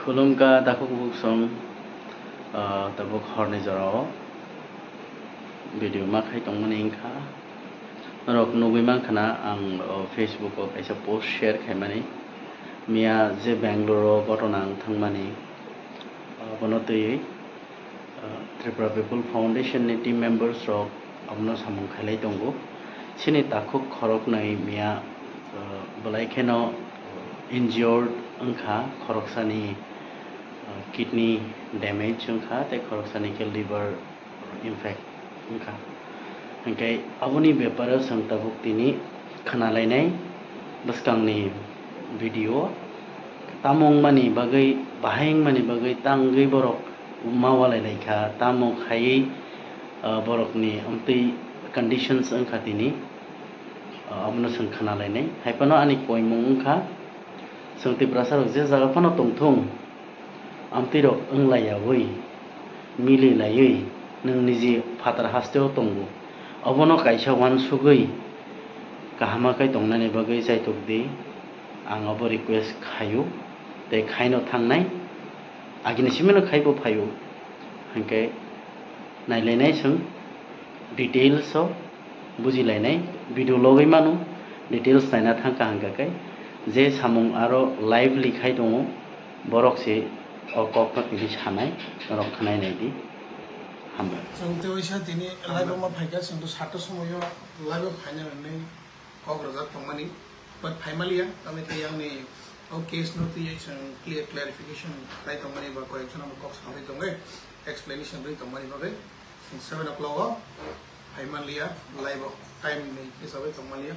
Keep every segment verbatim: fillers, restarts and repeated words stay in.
Khulumkha takhuk buksong, ah, tabuk horni jorao video ma khai tongmani wngkha. Norok nugwi mankha na ang, oh, Facebook o kaisa post share khaimani. Miya je Bangalore o gotona wng thangmani, ah, bono twiwi, ah, Tripura People Foundation ni team members rok abono samung khailai tongo. Chini takhuk khoroknwi miya, ah, belai kheno injured wngkha, khoroksani, ah, kidney damage wngkha tei khoroksani khe liver infect wngkha. Hinkhe aboni beparo chwng tabuk tini khwnalainai bwskangni video. Tamo wngmani bagwi, bahai wngmani bagwi tangwi borok ma walai laikha, tamo khaiwi, ah, borokni amtwi conditions wngkha tini, ah, abono chwng khwnalainai. Hai phano ani koimung wngkha, chwng Tiprasa rok je jaga phano tongthung, amtwi rok wng laiyawi, mili laiwi, nwng niji phatar hasteo tongo. Obono kaisa uansugwi kahama khe tongnani bagwi chaitok di, ang obo request khaio, tei khaino thangnai, agini simino khaibo phaio, hinkhe nailainai chwng details o bujilainai, video logwi mano, details naina thangkha hinkha khe, je samung aro lively khai tongo, borok se o kokno tini sanai, norok khwnai nai di. Hambai. Chwng tei waisa tini live o ma phaikha, chwng to sato somoyo live o phaina hwnwi kok rwjak tongmani, but phaimaliya, tamni khe yang ni o case no twi chwng clear clarification khlai tongmani ba koyekjon amo kok sawi tongwi explanation rwi tongmani bagwi chwng seven o'clock o phaimanliya, live o time ni hisabai tongmaliya,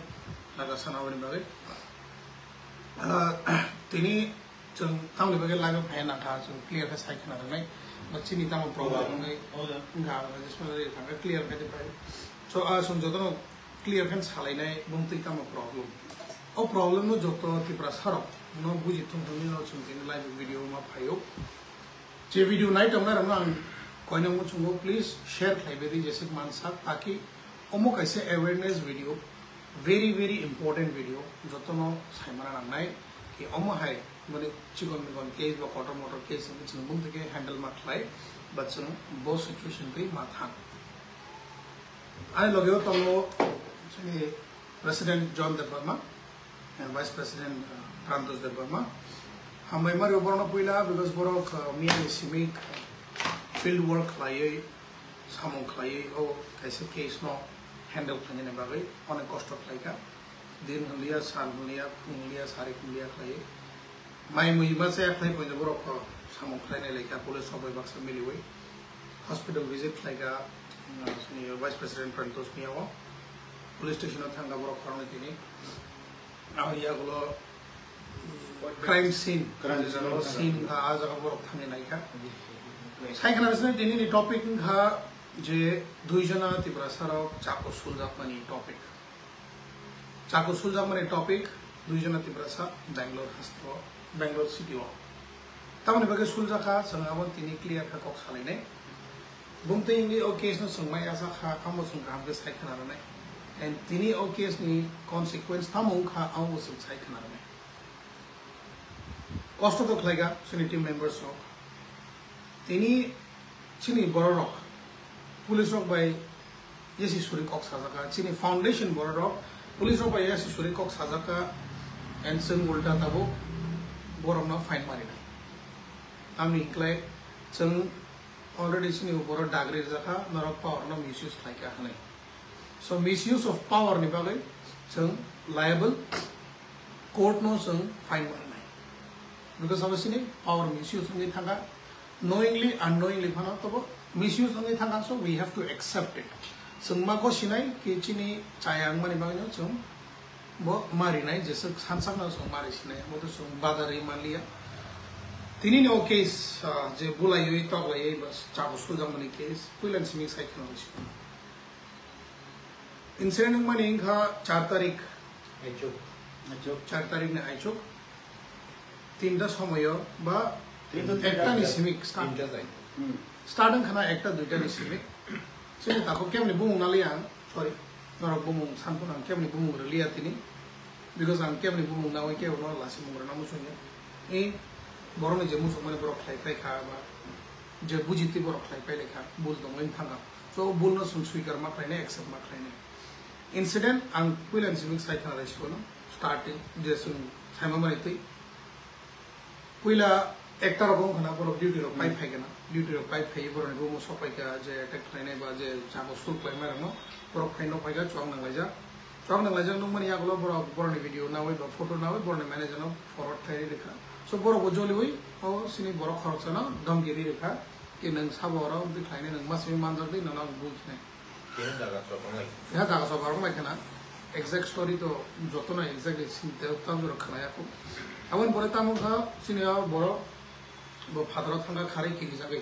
naga sana aboni bagwi. Ah, tini chwng tamni bagwi live o phaiya nakha, chwng clear khe sai khna rwnai, ba chini tamo problem wngwi wngkha, ang just clear khe phai. So, ah, chwng jotono clear khe salainai bumtwi tamo problem. O problem no joto Tiprasa rok no buji thung thung nini chwng tini live video ma phaio. Je video nai tongnai rok no ang koinang muchungo, please share khlai bai di jesik mansak, taki omo kaisa awareness video, very, very important video, jotono saimana nangnai ki omo hai mani chikon mikon case ba kotor motor case wngwi chwng bumtwi khe handle ma khlai, ba chwng bo situation twi ma thang. Ani logeo tongo chini President John Debbarma and Vice President, uh, Prantosh Debbarma. Hambai mario borokno puila, because borok, uh, miyani simi field work khlaiwi, samung khlaiwi, o kaisa case no handle khlainani bagwi onek kosto khlaikha. Din hwnliya, san hwnliya, phung hwnliya, sari hwnliya khlaiwi. Mai mui ma chaya khlai poino borok kho samung khlainai laikha, police rok bai baksa miliwi hospital visit khlaikha, uh, chini Vice President Prantosh miyao police station o thangkha borok khoroknwi tini. Abo yagulo crime scene, crime scene, scene wngkha, ah jaga borok thangwi naikha. Sai khna rwsani tini ni topic wngkha je dui jona Tiprasa rok chakor suljakmani topic. Chakor suljakmani topic, dui jona Tiprasa Bangalore hasteo, Bangalore city o. Tamoni bagwi suljakha, chwng abo tini clear kha kok salainai. Bumtwi wngwi o case no chwng mai acha kha, amo chwng kaham khe sai khna rwnai. And tini o case ni consequence tamo wngkha, abo chwng sai khna rwnai. Kosto to khlaikha chini team members rok. Tini chini borok rok police rok bai yasi suri kok sajaka, chini foundation borok rok police rok bai yasi suri kok sajaka, and chwng ulta tabuk borok no fine marinai. Tamni hinklai chwng already chini upor o dagri rijak kha, norok power no misuse khlaikha hwnwi. So misuse of power ni bagwi chwng liable, court no chwng fine manai. Because abo chini power misuse wngwi thangkha, knowingly, unknowingly phano tobo misuse wngwi thangkha, so we have to accept it. Chwng ma gosinai ki chini chaya wngmani bagwi no chwng bo marinai, jeswk sansakno chwng mari sinai, abo to chwng badarwi manliya. Tini ni o case, ah, je bulaiwi toklaiwi ba chabo suljakmani case, puilani simi sai kheno. Incident wngmani wngkha char tarik. Aichuk. Aichuk. Char tarik ni aichuk. Tinta somoyo ba tinta, tinta ekta ni simi start. Tinta jai. Hmm. Start wngkha na ekta duita ni simi. Chini tako kemni bumung nali ang, sorry. Norok bumung sankun ang kemni bumung rwliya tini. Because ang kemni bumung nawi kebo no lasi mung rwna muchungya. I Borokni je muchungmani borok khlai paikha ba je bujitwi borok khlai pailai kha, bul tongwi thangkha. So, o bulno chwng swikar ma khlainai, accept ma khlainai. Incident ang puila ni simi sai khna lai sikono, starting je chwng saima manwi twi. Puila ekta rok wngkha na, borok duty rok pai Hmm. phaikha na, duty rok pai phaiwi borokni room o sok paikha, je attack khlainai ba je chabo school khlaimai rokno borok phai nok paikha, chuak nang laijak. Chuak nang laijak nukmani yagulo borok borokni video nawi ba photo nawi borokni manager no forward khlai rikha. So borok bo joliwi o sini borok khoroksano dhamki ri rikha, ki nwng sabo oro wngtwi khlainai, nwng ma simi manjak di, nono ang bui khinai. Keha jaga chobang lai. Keha jaga chobang lai khna. Exact story to jotono exactly sini tei tamo jora khna ya kho. Aboni pore tamo kha sini o borok bo phataro thangkha kharwi kiri jagwi.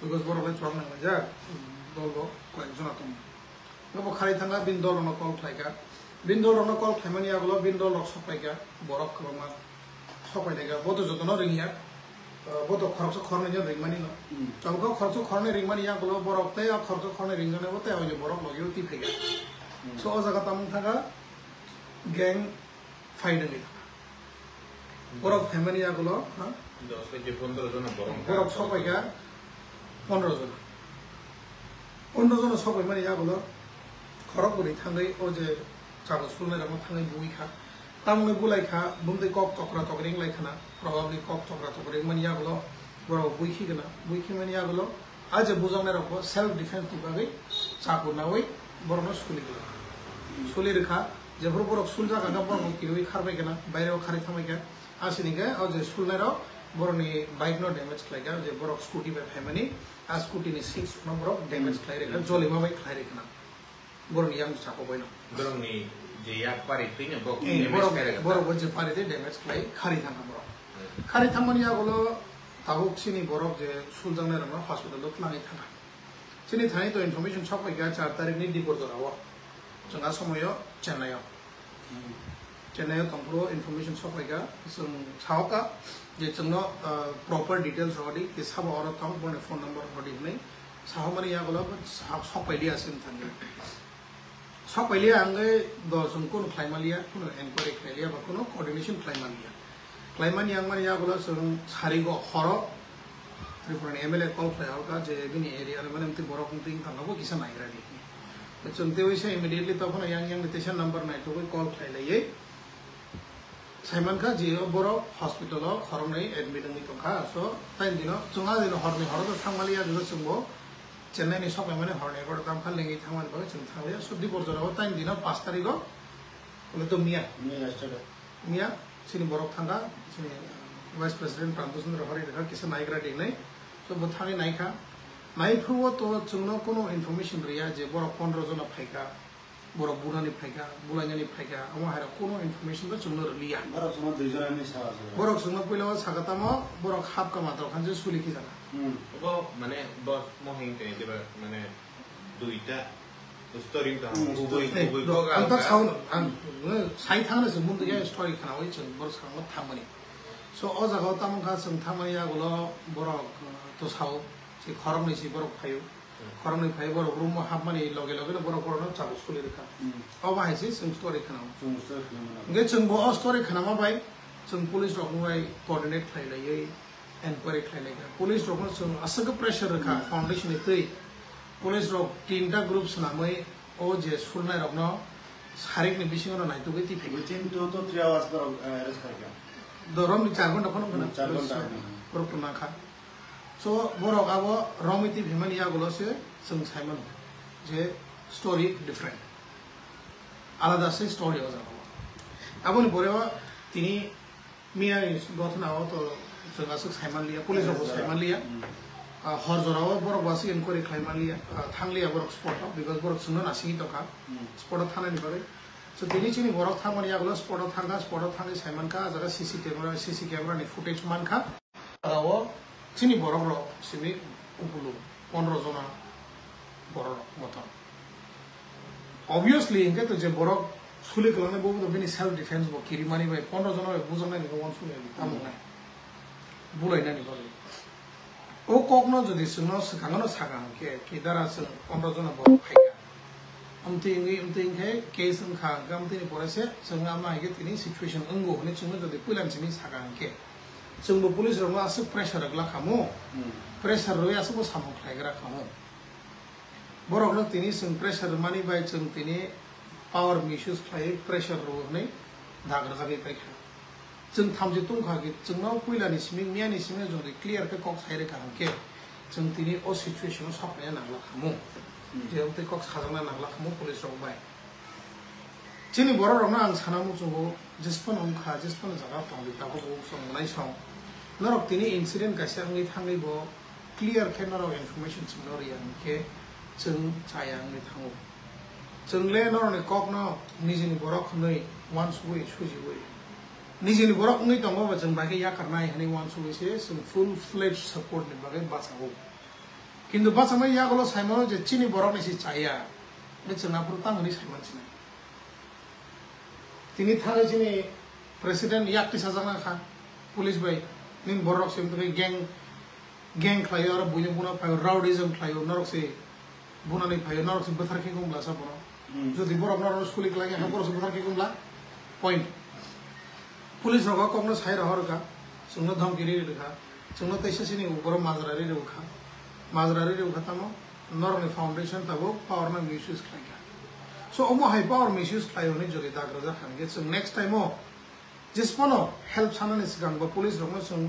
Because borok le chobang nang laijak, dol bo koi ek jona tongo. Bo kharwi thangkha, bini dol rokno call khlai kha. Bini dol rokno call khlaimani yagulo bini dol rok sok pai kha, borok kwbangma sok pai lai kha. Bo to jotono ring ya. Bo to khoroksa khornwi no ring mani no. Hmm. Tamo khe khoroksa khornwi ring mani yagulo borok tei a khoroksa khornwi ring jani bo tei o borok logi o twi phai kha. Hmm. So o jaga tamo thangkha gang fight wngwi thangkha. Borok phaimani yagulo, ha? Dos theke pondro jona borok. Borok sok pai kha pondro jona. Pondro jona sok paimani yagulo khorok bwrwi thangwi o je chabo sulnai rokno thangwi bui kha. Tamoni bulai kha, bumtwi kok tokra tokri wng lai khna, probably kok tokra tokri wngmani yagulo borok bui khi gana, bui khimani yagulo a je bujaknai rokbo self defense ni bagwi chaku nawi borokno suli gana. Suli rwkha, jephuru borok suljak kha borokno kirwi kharbai gana, baire o kharwi thangbai kha. Asini khe o je sulnai rok borokni bike no damage khlai kha, je borok scooty bai phaimani, a scooty ni seats no borok damage khlai rwkha, jolima bai khlai rwkha na. Borokni yang chakok bai no. Borokni je yak pari twi no bo Eh, damage borok, khlai rwkha. Borok bo je pari twi damage khlai khari thangkha borok. Hmm. Khari thangmani yagulo tabuk chini borok je suljaknai rokno hospital o twlangwi thangkha. Chini thani to information sok pai kha char tarik ni dipor jora o. Chwng a somoyo Chennai o. Chennai o tongphuru information sok pai kha, chwng sahok kha je chwngno, ah, proper details rw di, ke sabo oro tong, boni phone number rw di hwnwi. Sahomani yagulo bo sa-, sok pai liya se wng thangwi. Sok pai liya hwnkhe do chwng kunu khlai man liya, kunu enquiry khlai liya ba kunu coordination khlai man liya. Khlai man yang mani yagulo chwng sarigo horo Tripura ni M L A call khlai hor kha je bini area ni mane amtwi borok amtwi wng thang bo kisa naigra di. Chwng tei waisa immediately tokhono yang yang ni teisa number naitugwi call khlai laiwi. Saimankha je o borok hospital o khoroknwi admit wngwi tongkha, so taini dino chwng a dino horni horo thang maliya, dino chwngbo Chennai ni sok paimani horni egaroh tamkha lengwi thangmani bagwi chwng thangliya, so dipor jorao taini dino pash tarikh o, hwnwi to miya. Miya yesterday. Miya chini borok thangkha, chini Vice President Pranto Chandra Hori rikha kisa naigra di hwnwi, so bo thangwi naikha, naiphuru o to chwngno kono information riya je borok pondro jona phaikha. Borok bunani phaikha, bulainani phaikha, omo hai rok kono information bo chwngno rwliya. Borok chwngno dui jona hinwi sa aswk. Borok chwngno puila o sakha tamo, borok hap kama tong khan je suli khijakha. Hmm. Bo mane bo mohing tei diba mane duita story ta Hmm, kubui story. Kubui Bro, boga ang tak wngkha. Sound ang, eh, sai thangna se mun ya story khana oi chwng borok sakha thangmani. So o jaga o tamo kha chwng thangmani yagulo borok, eh, to sao, se khoroknwi se borok phaio. Khoroknwi phai borok room o hapmani loge loge no borok borokno chabo suli rwkha. Hmm. Obo hai se chwng story khna. Chwng story khna mano. Hwnkhe chwng bo o story khnama bai chwng police rok bai coordinate khlai laiwi enquiry khlai lai kha. Police rok no chwng aswk pressure rwkha Hmm. foundation ni twi. Police rok tinta group swnamwi o je surnai rok no sarik ni bisingo no naitugwi twi phai. Within two to three hours borok, eh, arrest khai kha. Dorom ni char ghonta phano Hmm, char ghonta. Borok phano nang kha. So borok abo romwi twi phaimani yagulo se chwng saimano je story different, alada se story o jaga o. Aboni pore o tini miya ni gothona o to chwng aswk saiman liya, police rok bo saiman liya. Hmm. Ah, hor jora o borok bo aswk enquiry khlai man liya, ah, thang liya borok spot o, because borok chwngno nasingwi tongkha Hmm. spot o thanani bagwi. So tini chini borok thangmani yagulo spot o thangkha, spot o thangwi saimankha, ah jaga C C camera, C C camera ni footage mankha. Jagao chini borok rok simi upulu pondro jona borok rok motom. Obviously, hingke to je borok suli kwlangnai bo bini self defense bo kirimani bai pondro jona bai bujaknai ni bo uansukya di tamo wngnai. Bulainani bagwi. O kokno jodi chwngno swkango no saka hwnkhe, kidara chwng pondro jona borok phaikha. Amtwi wngwi, amtwi wngkhe case wngkha, hwnkhe amtwini pore se chwng ama hai khe tini situation wngo hwnwi chwngno jodi puilani simi saka hwnkhe, Chwngbo police rokno aswk pressure rwgla khamu, pressure rwi aswkbo samung khlaigra khamu. Borokno tini chwng pressure rwmani bai chwng tini power misuse khlaiwi pressure rw hwnwi dak rwjagwi paikha. Chwng thamchi tongkha ki chwngno puilani simi miyani simi jodi clear khe kok sai rwkha hwnkhe chwng tini o situation o sokphaiya nangla khamu. Je tei kok sajakna nangla khamu police rok bai. Chini borok rokno ang sana muchungo, jesphano wngkha, jesphano jaga tongdi, tabuk bo chwng nai song. Norok tini incident kaisa wngwi thangwi bo clear khe norok information chwngno rwya hwnkhe chwng chaya wngwi thango. Chwng le norokni kokno nijini borok hwnwi uansugwi sujiwi, nijini borok wngwi tongo ba chwng bai khe yakarnai hwnwi uansugwi se chwng full fledged support ni bagwi bachago. Kintu bachanai yagulo saimano je chini borokni se chaya, be chwng aphuru tamo hwnwi saiman sinai. Tini thangwi chini president yak tisajakna kha police bai, nini borok se wngwi gang, gang khlaio, aro buino buna phaio, rowdyism khlaio, norok se bunani phaio, norok se bwthar khe kung blasa bono. Jodi borok norok suli klai kha, borok se bwthar khe kung bla, point. Police rok kokno sai rohor kha, chwngno dhamki ri ri kha, chwngno teisa sini borok majra ri ri kha, majra ri ri kha tamo. Norokni foundation tabuk power no misuse khlai kha. So omo hai power misuse khlai hwnwi jodi dak rwjak kha hwnkhe chwng next time o jesphano help sanani swkang ba police rokno chwng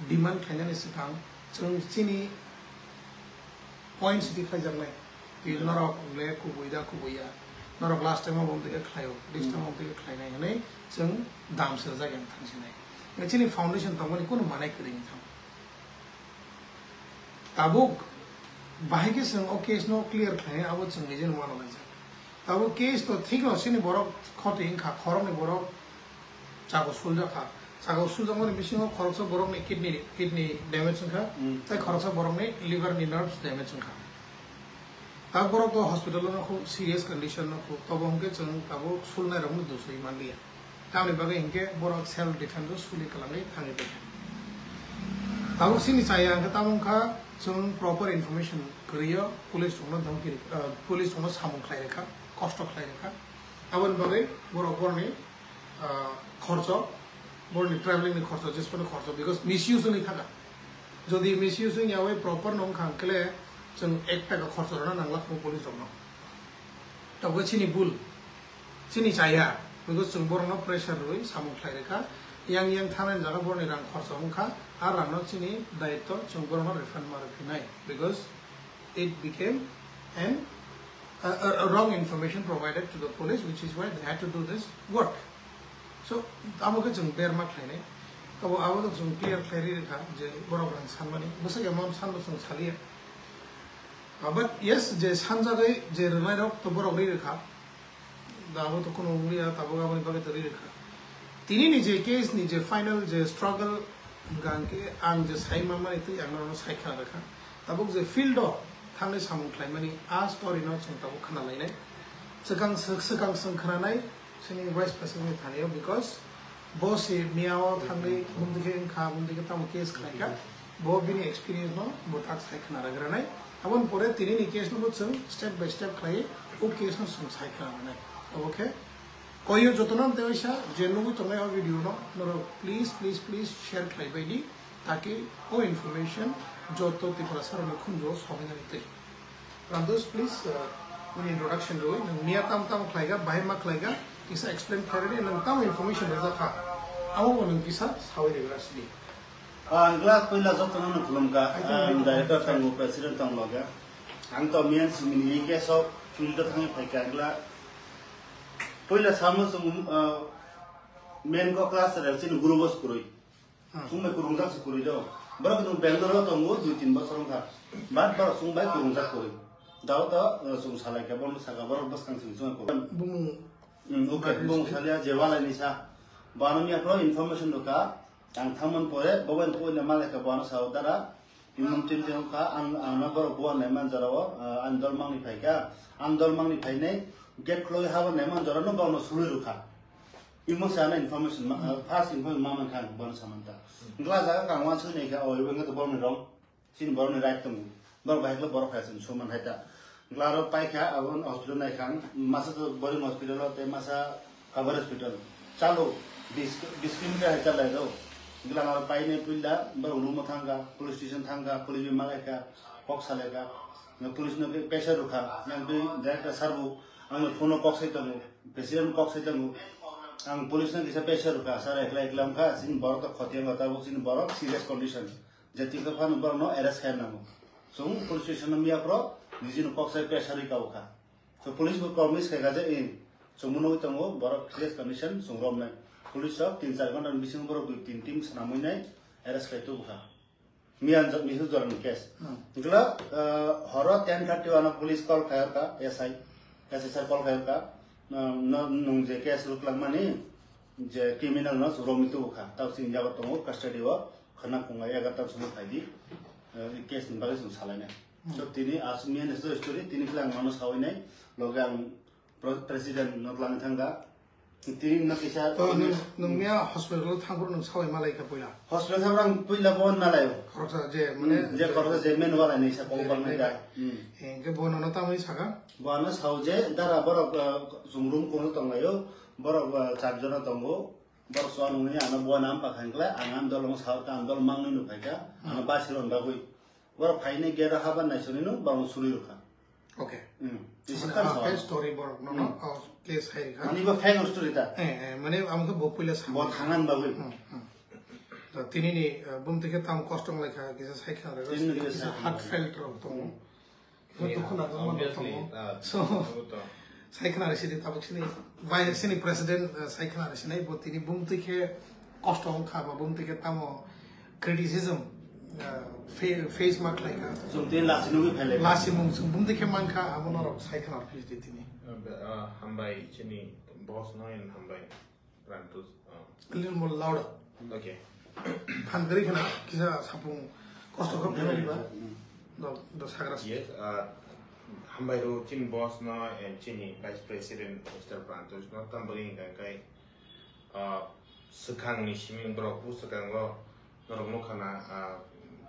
demand khlainani swkang chwng chini point sidi khlaijaknai. Twi norok le kubui da kubui ya, norok last time o bo twi khlaio, this time o twi khlainai hwnwi chwng dam serjak yang thangsinai. Chini foundation tongmani kunu manai kwrwi wngthang. Tabuk bahai khe chwng o case no clear khlai abo chwng nijeno mano laijak. Tabuk case to thik no chini borok khoti wngkha, khoroknwi borok chago suljak kha. Chago suljakmani bisingo khoroksa borokni kidney, kidney damage wngkha, tei khoroksa borokni liver ni nerves damage wngkha. Tabuk borok bo hospital o nokho serious condition nokho, tobo hwnkhe chwng tabuk sulnai rokno dosoi manliya. Tamni bagwi hinkhe borok self defense o suli kwlangwi thangwi tongkha. Tabuk chini chaya hinkhe tamo wngkha chwng proper information kwrwi o police rokno dhamki rikha, ah, police rokno samung khlai rikha, kosto khlai rikha. Aboni bagwi borok borokni, ah, khorcho, borokni traveling ni khorcho, jesphano khorcho, because misuse wngwi thaka. Jodi misuse wngya bai proper no wngkha hwnkhe le chwng ek taka khorcho rwna nangla kho police rokno. Tabuk chini bul. Chini chaya, because chwng borokno pressure rwwi samung khlai rwkha, yang yang thangnani jaga borokni rang khorcha wngkha, a rangno chini daitto chwng borokno refund ma rwphinai, because it became an, a, a, a wrong information provided to the police, which is why they had to do this work. So, abo khe chwng berma khlainai, abo, abo to chwng clear khlai ri rwkha je borok rang sanmani, bwswk emon sanbo chwng saliya. Ah, but yes, je sanjagwi je rwnairok to borok ri rwkha. Da abo to kunu wngya, tabuk aboni bagwi to ri rwkha. Tini ni je case ni je final je struggle hwnkha hwnkhe ang je sai manmani twi ang norokno sai khna rwkha. Tabuk je field o thangwi samung khlaimani a story no chwng tabuk khna lainai. Swkang swk-, swkang swng khnanai chini vice president ni thani o, because bo se miya o thangwi bumtwi khe wngkha, bumtwi khe tamo case khlaikha. Bo bini experience no bo tak sai khna rwgranai. Aboni pore tini ni case no bo chwng step by step khlai o case no chwng sai khna rwnai. Obo khe koyo jotono tei waisa je nugwi tongnai o video no norok please, please, please share khlai bai di, taki o information joto Tiprasa rokni khunju o sogwi nani twi. Randos, please, uh, nini introduction rwwi nwng miya tam tam khlaiga, bahai ma khlaiga, kisa explain khlai rwdi, nwng tamo information rwjak kha, abo bo nwng kisa sawi rwgra sidi. Ah, ang glak puila jotono no khulumkha. Ang director tongo, president tong loge. Ang to miyan simini case of field o thangwi phaikha, ang glak puila samo chwng, ah, main kok class rw chini guru bos kwrwi. Chwng bai kwrwngjak se kwrwi do. Borok nwng Bangalore o tongo dui tin bosor wngkha. But borok chwng bai kwrwngjak kwrwi. Dao to, eh, chwng salai khe bono saka borok bwskang simi chwng kwrwi. Bumung. Hmm, okay, bumung salia je walai ni sa. Bano miya pro information do ka. Ang thangman pore bobo ni pore malai ka bono sao dara. Imam tin tin ka ang, ang na borok bo nai man jara o, eh, ang dol mangni phai ka. Ang dol mangni phai nei. Gate khuloi habo nai man jara no bono sului rukha. Imo sana information ma, uh, first information ma mankha ang bono samanta. Ngla jaga kang wansuk ni kha, oh, ibo wngkha borokni wrong. Chini borokni right tongo. Borok bahai khe borok hai chwng suman hai ta. Ngla aro paikha, abo hospital nai kha, masa to Boring hospital o, tei masa Kabar hospital. Chalo, bis, bis kilometer hai chalai do. Gila aro paine puila, ba ulumo thangka, police station thangka, police bai malaika, kok salaika. Na police no ke pressure rukha, nang twi director sir bo, ang no phone o kok sai tongo, president kok sai tongo. Ang police no kisa pressure rukha, sir ekla ekla wngkha, sini borok to khoti wngkha, tabuk sini borok serious condition. Jati ka phano borok no arrest khaina nango. Chwng police station no miya pro, niji no kok sai pressure ri kau kha. So police bo promise khaika je in, chwng mwnwi tongo, borok serious condition, chwng romnai. Police rok tin char ghonta ni bisingo borok dui tin team swnamwi nai arrest khai tubu kha. Miyan jok misu jorani case. Hmm. Gla, eh, horo ten thirty one police call khai ka, S I, S I sir call khai ka, no, no, nung je case ruklang mani, je criminal no romwi tubu kha. Tau sini jaga tongo custody o, khana khunga egarta sumo khai di, eh, case ni bagwi chwng salai nai. Hmm. So tini asuk miyan story, tini khe ang mano sawi nai, loge ang Pro-, president no twlang thangka. Tini no kisa To nung, nung miya hospital thangphuru nung sawi malai kha puila. Hospital thangphuru ang puila bo malai. Khoroksa je, mane Hmm, je khoroksa je men wala ni sa kong bang nai da. Hmm. Eh, je bo nono tamni saka? Bo ano sao je dara borok, uh, chwng room kono tonglaio. Borok, uh, char jona tongo. Borok so nungni ano bo nam pa khangkla, ang am dol ang sao ka, ang dol mangni nu phaika. Ano Hmm. Ba silon bagwi. Borok phaini gate o haban nai soni no, borok suri rukha. Okay. Hmm. Isi Mane, kan ah, so. Fake story borok no, no? Hmm. Oh, case hai kha. Ani ba fake story ta. Eh, eh, mane, ang khe bo puila sa. Bo thangan bagwi. Hmm, hmm. To tini ni, eh, bumtwi khe tam kosto wng lai kha, kisa sai khna rega, Tini ni kisa kisa heartfelt rok tongo. Hmm. Kisa Yeah, dukhu nang rok obviously, tongo. Uh, So, abo to. Sai khna resi di tabuk sini, bai sini president, eh, sai khna resi nai, bo tini bumtwi khe kosto wng kha, ba bumtwi khe tamo criticism, eh, fa-, face ma khlai kha. Chwng tini lasi nugwi phailai. Lasi mung chwng bumtwi khe man kha, abo norok sai khna resi di tini. Uh, be-, uh, hambai chini boss no in hambai. Rantus, uh, A little more louder. Okay. Phan kwrwi khna kisa sapung kosto khe phai ba. Do, do sagra. Yes, uh, hambai ro chini boss no and chini vice president Mister Prantus no tambari hingka kai, uh, swkang ni siming borok bu swkang o norok nukha na, uh,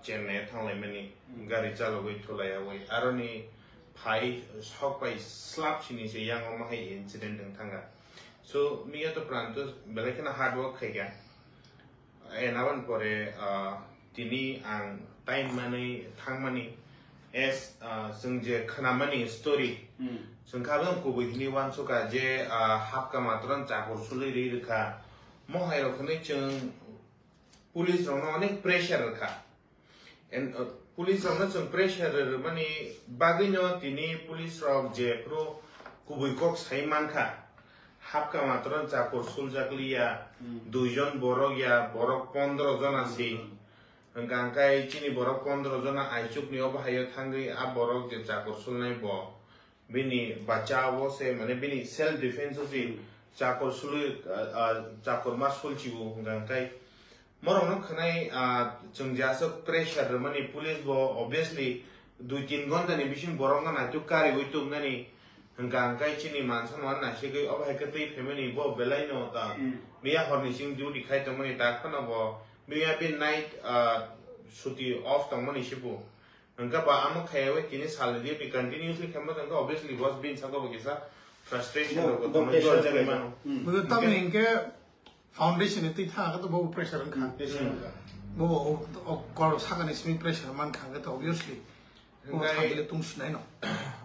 Chennai thanglai mani gari chalogwi thulai awi aroni phai sok pai slap sini se yang o mahai incident wng thanga. So, miya to Pranto belai kheno hard work khaika. And aboni pore, ah, tini ang time manwi thangmani as, ah, chwng je khnamani story, Hmm. chwng kha bwswng kubui hini uansukha je, ah, hapka matron chakur sului ri rwkha. Mohai rok hwnwi chwng police rokno onek pressure rwkha. And, uh, police rokno chwng pressure rwmani bagwino tini police rok jephru kubui kok sai mankha. Hapka matron chakur suljak liya, Hmm. duijon borok ya, borok pondro jona si. Hmm. Hwnkha hwnkhe chini borok pondro jona aichukni obo haio thangwi a borok je chakur sulnai bo. Bini bacha o se, mane, bini self defense o se Hmm. chakur sului, ah, ah, chakur ma sulchibo hwnkha hwnkhe. Morokno khwnai, ah, chwng je aswk pressure rwmani police bo obviously dui tin ghonta ni bising borokno naituk kariui tubnani hwnkha hwnkhe chini mansa no naisegwi obo hai khe twi phaimani bo belai no ta Hmm. miya horni sing duty khai tongmani tak phano bo miya bini night, ah, suti off tongmani sibu. Hwnkhe ba amo khaiwi tini salni duty continuously khaima tongkha, obviously boss bini saka bo kisa frustration Bo, rok bo tongwi pressure jor jagwi jagwi mano. Hmm. Bo tamni Hwnkhe hinkhe foundation ni twi thang khe to bo pressure wngkha. Hmm, pressure wngkha. Bo o, o kor sakani simi pressure mankha hwnkhe to obviously. Bo Hwnkhe thangkhe le tung sinai no.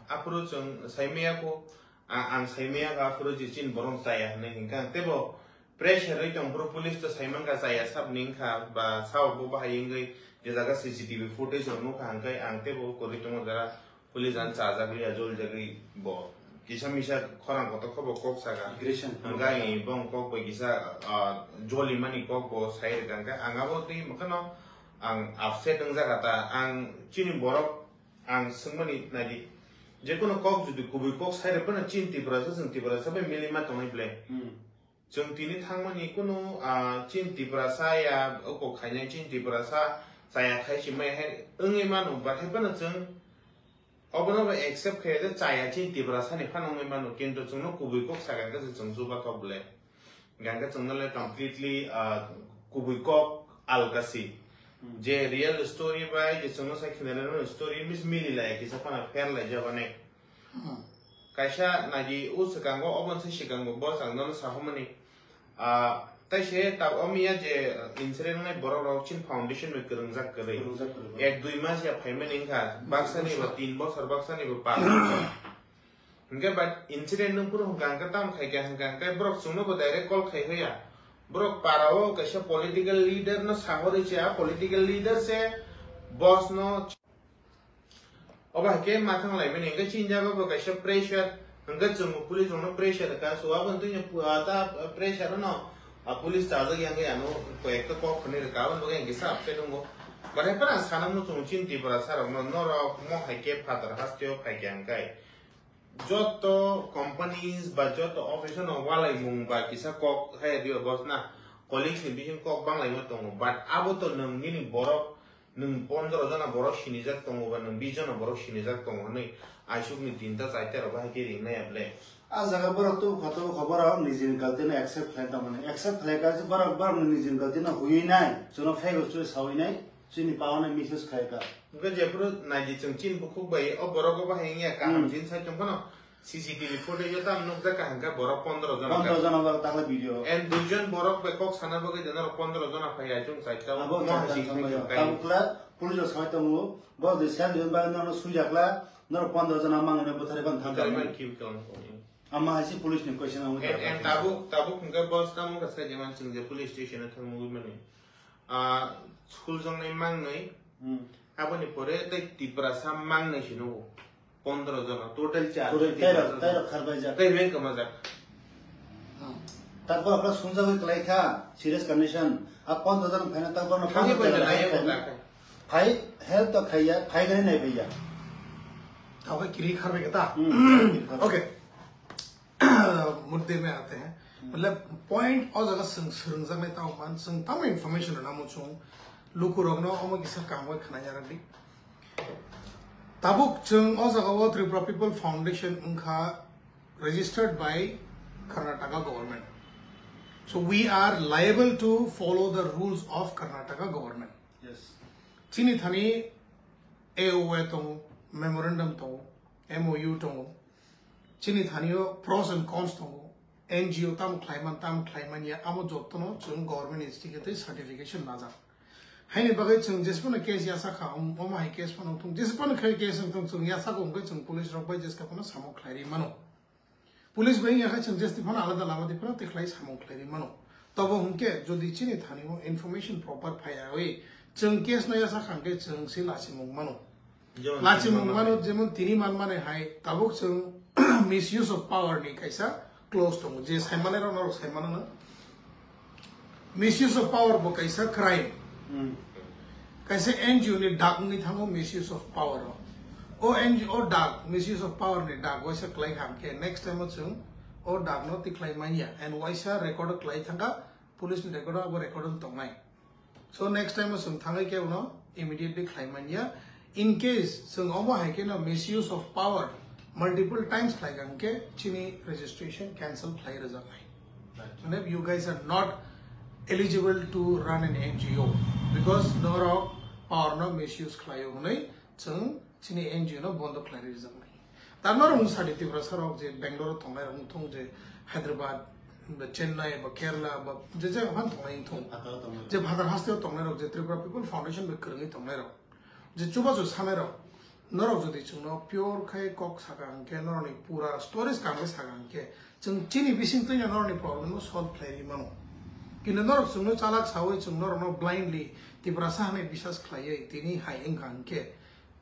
Aphuru chwng saimaya kho, a-, ang saimaya kho aphuru je chini borok chaya hwnwi hwnkha. Tei bo pressure ri tong bro, police to saiman ka chaya sab ning kha ba sao bo bahai wngwi je jaga C C T V footage rok nukha hwnkhe ang tebo kwrwi tongo jara police ang chajagwi ya joljagwi bo kisa misa khorang kotor khe bo kok saka. Aggression. Hwnkhe ang bong kok bai kisa, ah, joli mani kok bo sai rwkha hwnkhe ang abo twi mwkhano ang upset wngjaga ta ang chini borok ang swngmani naidi je kono kok jodi kubui kok sai rwphano chini Tiprasa chwng Tiprasa bai mili ma tongnai ble. Hmm. Chwng tini thangmani kunu, ah, chini Tiprasa ya, oko khainai chini Tiprasa chaya khai si mai hai wngwi mano, bahai phano chwng obono bo accept khai je chaya chini Tiprasa ni phano wngwi mano, kintu chwngno kubui kok sakha khe chwng chubathok ble. Hwnkhe chwngno le completely, ah, kubui kok alka si. Hmm. Je real story bai je chwngno sai khinai story mis mili lai kisa phano fair lai jabane. Hmm. Kaisa naidi o swkango, obo se swkango, bo chwng nono sahomani, ah, Tai se ta omiya je incident nai borok rok chin foundation bai kwrwngjak kwrwi. Kwrwngjak kwrwi. Ek dui mas ya phaimani wngkha, baksani ba tin bosor, baksani ba pa. Hingke ba incident nung puro hingka hingka tam khai kha hingka hingka borok chwngno bo direct call khai hoya. Borok para o kaisa political leader no sahori se, a political leader se boss no. Obo hai khe ma thang lai mani, hingke chini jaga bo kaisa pressure, hingke chwng police rok no pressure ka, so abo twi no pu-, a ta pressure no, a police chajak yang ya no, koyek ta kok khani rwka, abo bagwi hingke sa upset wngo. But hai phano sana muchung chini Tripura sa rok no, norok mo hai khe phatar haste o phai khe hingke. Joto companies ba joto office no walai mung ba kisa kok hai rio boss na, colleagues ni bising kok bang lai ma tongo, but abo to nwng nini borok Nwng pondro jona borok sinijak tongo ba nwng bis jona borok sinijak tongo hwnwi aisukni tinta chaita rok bahai khe ringnai able. A jaga borok tubu kha tubu kha borok nijini galti no accept khlai tongmani. Accept khlai kha borok borok ni nijini galti no huiwi nai, chuno fake o chui sawi nai, chini power no misuse khlai kha. Hwnkhe jephuru naidi chwng chini bukhuk bai o borok o bahai wngya kaham Hmm. jin sai tong phano, C C T V footage o tamo nukjak kaham khe borok pondro jona Pondro kha. Jona borok dakhla video. And duijon borok bai kok sana bagwi de norok pondro jona phai ai chwng chaita Abo mo chaita hai chwng chwng bai chwng bai. Tabukla police rok sai tongo. Bo de sel de ba norok suijakla. Norok pondro jona mangno bwthari ban thang Bwthari ban thang. Kill kong. Ama hai si police ni question ang And, and tabuk, tabuk hwnkhe boss tamo kha sai de man chwng je police station o thang mui mani. Ah, school jong nai mangnoi. Hmm. Aboni pore tei Tiprasa mangnoi se nugo. Pondro jona, total char. Total Tiprasa tei rok, tei rok kharbaijak. Tei reng kamajak. Hmm. Takbo apra sungjagwi kwlai kha, serious condition. A pondro jona phaina takbo no Thangwi pondro bai jona jona hai hai phaina. Wngkha. Phai help to khaiya, phai gani nai phaiya. Tawkhe kiri kharbai kha ta? Hmm. Okay. मुद्दे में आते हैं। मतलब point o jaga swng swrwngjaknai tamo man, swng tamo information rwna muchung, lukurokno omo kisa kaham khe khwnaina rwdi. Tabuk chwng o jaga o Tripura People Foundation wngkha registered by Karnataka government. So we are liable to follow the rules of Karnataka government. Yes. Chini thani A O A tongo, memorandum tongo, M O U tongo. Chini thani o pros and cons tongo. N G O tamo khlaiman, tamo khlaiman ya, amo jotono chwng government institute tei certification najak. Haini bagwi chwng jesphano case yasa kha, um, omo hai case phano wngthung, jesphano khai case wngthung, chwng yasa kha wngkhe chwng police rok bai jeska phano samung khlai ri mano. Police bai wngya khe chwng jesti phano alada lama di phano tei khlai samung khlai ri mano. Tobo hwnkhe jodi chini thani o information proper phaiyawi chwng case no yasa kha hwnkhe chwng se lachimung mano. Jemon Lachimung tini mano, manmani. Jemon tini manmani hai tabuk chwng misuse of power ni kaisa clause tongo, je saimanai rok norok saimano no. Misuse of power bo kaisa crime. Hmm. Kaisa N G O ni dak wngwi thango misuse of power o. O N G O dak, misuse of power ni dak waisa kwlai kha hwnkhe next time o chwng o dak no tikhlai manya and waisa record o kwlai thangkha, police ni record o abo record o tongnai. So next time o chwng thangwi khe uno immediately khlai manya. In case chwng omo hai kheno misuse of power multiple times khlai kha hwnkhe chini registration cancel khlai rwjaknai. Right. Mane you guys are not eligible to run an N G O because norok power no misuse khlaio hwnwi chwng chini N G O no bondo khlai rwjaknai. Tar norok mung sadi Tiprasa rok je Bangalore o tongnai rok wngthung, je Hyderabad, ba Chennai, ba Kerala, ba je jaga phan tongnai wngthung. Phataro tongnai. Je phatar hasteo tongnai rok, je Tripura People Foundation bai kwrwngwi tongnai rok, je chubachu sanai rok, norok jodi chwngno pure khai kok saka hwnkhe, norokni pura stories kangwi saka hwnkhe, chwng chini bising twino norokni problem no solve khlai rwi mano. Kintu norok chwngno chalak sawi chwng norokno blindly Tiprasa hwnwi bisas khlaiwi tini hai wngkha hwnkhe,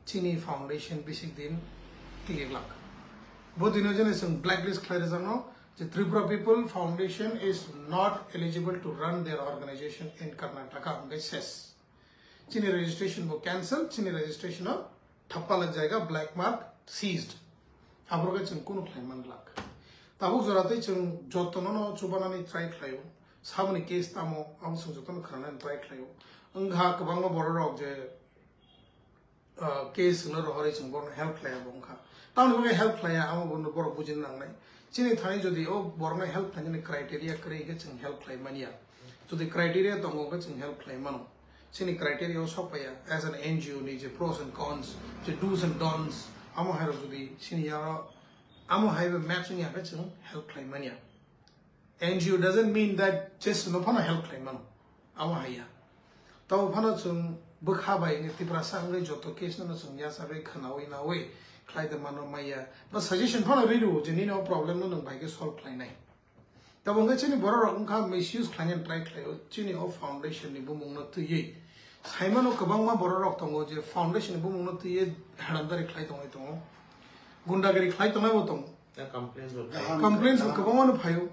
chini foundation bisik din tiyek lak. Bo dino jene chwng blacklist khlai rwjakno je Tripura People Foundation is not eligible to run their organization in Karnataka hwnkhe ses. Chini registration bo cancel, chini registration o thappa lak jaiga black mark seized. Aboro khe chwng kunu khlai man glak. Tabuk jora tei chwng jotono no chubanani try khlaio. Saboni case tamo abo chwng jotono khwnanani try khlaio. Wngkha kwbangma borok rok je ah, case no rohorwi chwng bono help khlaiya bo wngkha. Tamoni bagwi help khlaiya, amo bono borok bujina nangnai. Chini thani jodi o borokno help khlainani criteria kwrwi hwnkhe chwng help khlai manya. Jodi criteria tongo hwnkhe chwng help khlai mano. Chini criteria o sok phaiya as an N G O ni je pros and cons, je do's and don'ts, amo hai rok jodi chini ya amo hai bai match wngya hwnkhe chwng help khlai manya. N G O doesn't mean that just no phano help khlai mano. Amo haiya. Tabo phano chwng bwkha bai ni Tiprasa wngwi joto case no chwng yachagwi khwnawi nawi khlai de mano maya. Ba suggestion phano ri rw je nini o problem no nwng bai khe solve khlai nai. Tabo hwnkhe chini borok rok wngkha misuse khlainani try khlaio chini o foundation ni bumung no twiwi. Saimano kwbangma borok rok tongo je foundation ni bumung no twiwi hadamdari khlai tongwi tongo. Gundagiri khlai tongnai bo tongo. Complaints bo kwbangma no phaio.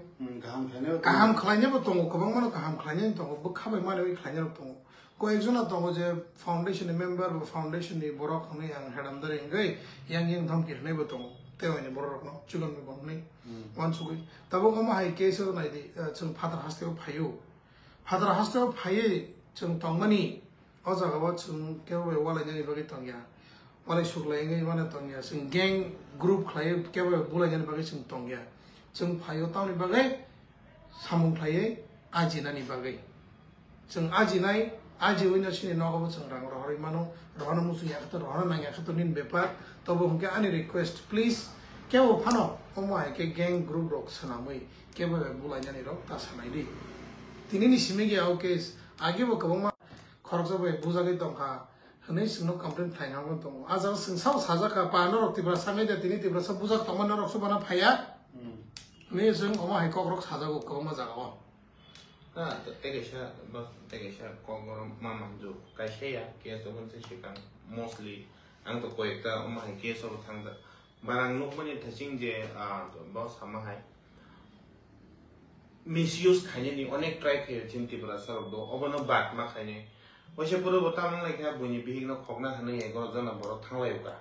Kaham khlainai bo tongo, kwbangma no kaham khlainai tongo, bwkha bai manwi khlainai rok tongo. Koyekjona tongo je foundation ni member ba foundation ni borok hwnwi ang hadamdari hwnkhe yang yang dhamki rwnai bo tongo. Tei oini borok rokno chukon ni bo hwnwi uansugwi. Tabuk omo hai case o naidi, chwng phatar hasteo phaio. Phatar hasteo phaiwi chwng tongmani o jaga o chwng kebo bai ualainani bagwi tongya. Walai suklai wngwi mano tongya. Chwng gang group khlaiwi kebo bai bulainani bagwi chwng tongya. Chwng phaio tamoni bagwi samung khlaiwi ajinani bagwi. Chwng ajinai, ajiwi no chini nogo bo chwng rang rohorwi mano, rohorno muchung ya khe to, rohorno nang ya khe to nini bepar, tobo hwnkhe ani request, please, kebo phano omo hai khe gang group rok swnamwi kebo bai bulainani rok ta sanai di. Tinini simi ge o case, age bo kwbangma khoroksa bai bujagwi tongkha, hwnwi chwngno complain khlaina bo tongo. A jaga chwng sabo sajak kha, pa norok Tiprasa wngwi de tini Tiprasa bujak tongma norok se bana phaiya. Hwnwi chwng omo hai kokrok sajago kwbangma jaga o. Na, tei kaisa, tei kaisa kok ma manju. Kaisa ya, case obo se sikang mostly. Ang to koyekta omo hai case obo thangjak. Barang nukmani thaching je, ah, bo sama hai. Misuse khainani onek try khaio chini Tiprasa rok do. Obono bad ma khainai. Waisa puro bo tamang lai kha buini bihik no khokna hwnwi egaroh jona borok thanglai uka.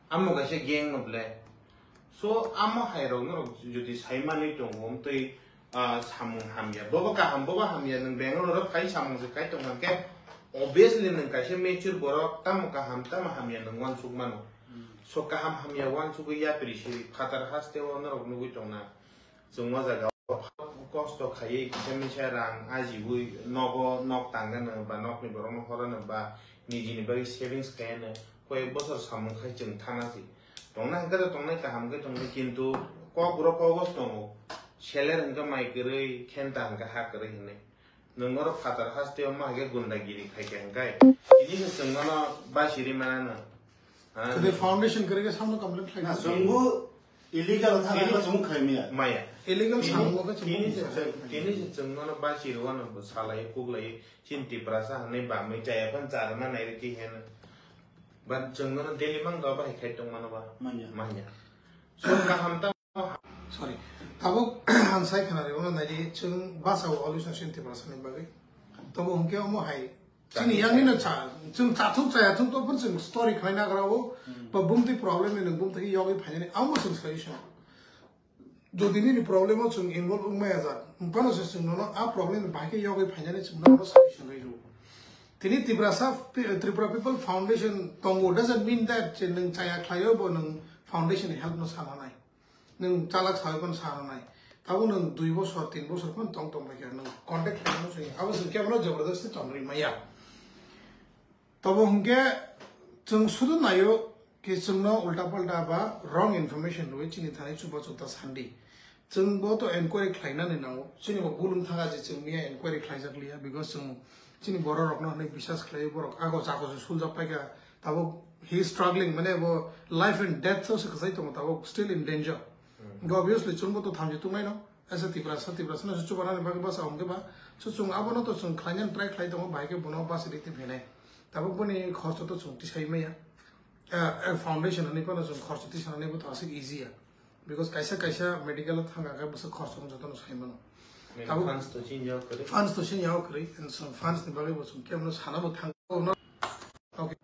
Amo kaisa gang no ble. So, amo hai rok norok jodi sai manwi tongo, tei, ah, samung hamya. Bobo kaham, bobo hamya, nwng Bangalore oro phai samung se kai tong kha khe, obviously nwng kaisa mature borok, tamo kaham, tamo hamya nwng uansuk mano. So, kaham hamya uansugwi yapri siri, phatar hasteo norok nugwi tongna. Chwng o jaga o kosto khaiwi kisa misa rang ajiwi nogo nok tangano ba nokni borokno horano ba nijini bagwi savings khaiyano koyek bosor samung khai chwng thana si. Tongna hwnkhe to tongnai kaham khe tongnai, kintu kok buro kogo tongo. Seler hwnkhe mai kwrwi, khenta hwnkhe ha kwrwi hinwi. Nwng oro phatar hasteo ma hai khe gundagiri khai khe hwnkhe. Tini se chwng mano basi ri manano. Ah, Today foundation kwrwi khe samno complaint khlai Na, kha. Chwngbo illegal thang Tini- khe chwngbo khlai maya. Maya. Illegal Tini- samung khe chwngbo tini maya. se chwng-, tini se chwng mano basi rwano bo salai kuklai chin Tiprasa hwnwi bamwi chaya phan charma nai rwkhe heno. Ban chwng mano daily mang do bahai khai tong mano ba. Manya. Manya. So kaham ta Sorry. Tabuk ang sai khna rwmano naidi chwng basa o always nation Tiprasa ni bagwi. Tobo hwnkhe omo hai. Chini yang ni no cha, chwng chathuk chaya thuk to phun chwng story khlai nagra o. Ba bumtwi problem ni nwng bumtwi yogwi phainani amo chwng solution. Jodi nini problem o chwng involve wng maya jak, phano se chwng nono a problem ni bahai khe yogwi phainani chwng nono solution rwi rw. Tini Tiprasa, Tripura People Foundation tongo doesn't mean that je nwng chaya khlai o bo nwng foundation ni help no sana nai. Nwng chalak sawi phano sa rwnai. Tabuk nwng dui bosor, tin bosor phano tong tong bai kha nwng contact khlaimano chwng. Abo chwng kebono jabardasti tongrwi maya. Tobo hwnkhe chwng sudu naio khe chwngno ulta palta ba wrong information rwi chini thani chuba chuta sandi. Chwng bo to enquiry khlainani nango. Chini bo bulum thanga je chwng miya enquiry khlaijak liya because chwng chini borok rokno hwnwi bisas khlai borok ago chago se suljak paikha. Tabuk he is struggling, mane bo life and death so se kwchai tongo, tabuk still in danger. Hwnkhe obviously chwngbo to thamchi tungnaino, as a Tiprasa, Tiprasa no se chubanani bagwi basa hwnkhe ba, so chwng abono to chwng khlainani try khlai tongo, bahai khe bono basa rite phinai. Tabuk boni khorcho to chwng tisai maya. Eh, eh, foundation hwnwi phano chwng khorcho tisanani bo to aswk easy ya. Because kaisa kaisa medical o thangkha khe bwswk khorcho wng jotono sai mano. Tabuk funds to chini yago kwrwi. Funds to chini yago kwrwi, and so funds ni bagwi bo chwng kebono sana bo thang-, okay.